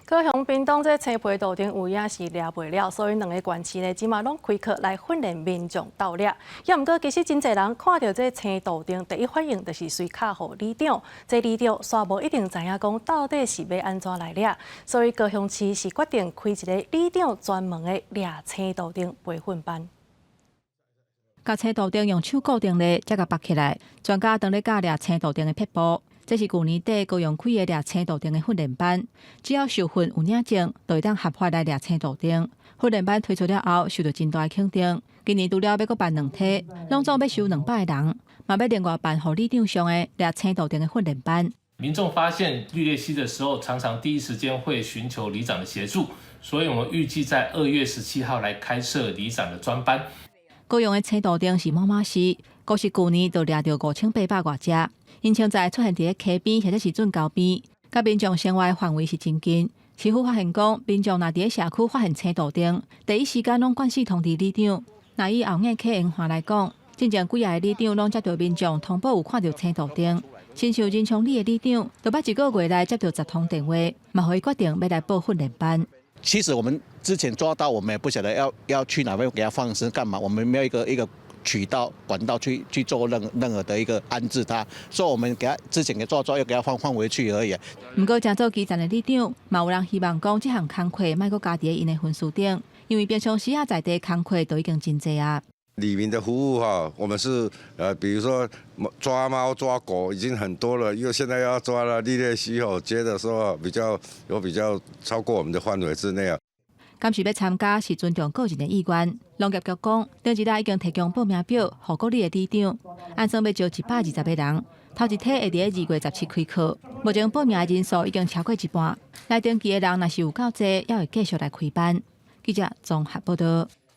高雄屏東這青皮杜鵑有影是掠袂了，所以兩个縣市呢，這馬攏開課來訓練民眾鬥掠。也毋過，其實真濟人看著這青杜鵑，第一反應就是隨敲予里長。這里長煞無一定知影講到底是欲按怎來掠，所以高雄市是決定開一个里長專門的掠青杜鵑培訓班。共青杜鵑用手固定咧，才共縛起來。專家當咧教掠青杜鵑的撇步。這是舊年底高雄開的掠青杜鵑的訓練班，只要受訓有領證，就會當合法來掠青杜鵑。訓練班推出了後，受到真大的肯定。今年除了欲閣辦兩梯，攏總欲收200個人，嘛欲另外辦予里長上的掠青杜鵑的訓練班。民眾發現綠鬣蜥的時候，常常第一時間會尋求里長的協助，所以我們預計在2月17號來開設里長的專班。高雄的青杜鵑是猛獁獅，光是舊年就掠著5800外隻。𪜶穿在出現佇咧溪邊或者是圳溝邊，佮民眾生活範圍是真近。市府發現講，民眾若佇咧社區發現青杜鵑，第一時間攏慣勢通知里長。若以後硬溪延環來講，進前幾仔个里長攏接著民眾通報有看著青杜鵑，親像仁昌里的里長，就捌一個月內接著10通電話，嘛予伊決定欲來報訓練班。其實我們之前抓到，我們也不曉得要去哪邊給他放生幹嘛，我們沒有一個渠道管道去做任何的一個安置他，所以我們給他之前給抓抓，又給他放回去而已。毋過，誠做基層的里長，嘛有人希望講，這項工課莫閣加佇𪜶的分數頂，因為平常時啊在地工課都已經真濟啊。里民的服務哈，我們是比如說抓貓抓狗已經很多了，因為現在要抓了綠鬣蜥哦，覺得說比較有比較超過我們的範圍之內啊。敢是欲參加是尊重個人的意願。農業局講，頂一日已經提供報名表，予各里的里長，按算欲招120個人，頭一梯會佇2月17開課。目前報名的人數已經超過一半，來登記的人若是有夠濟，猶會繼續來開班。記者綜合報導。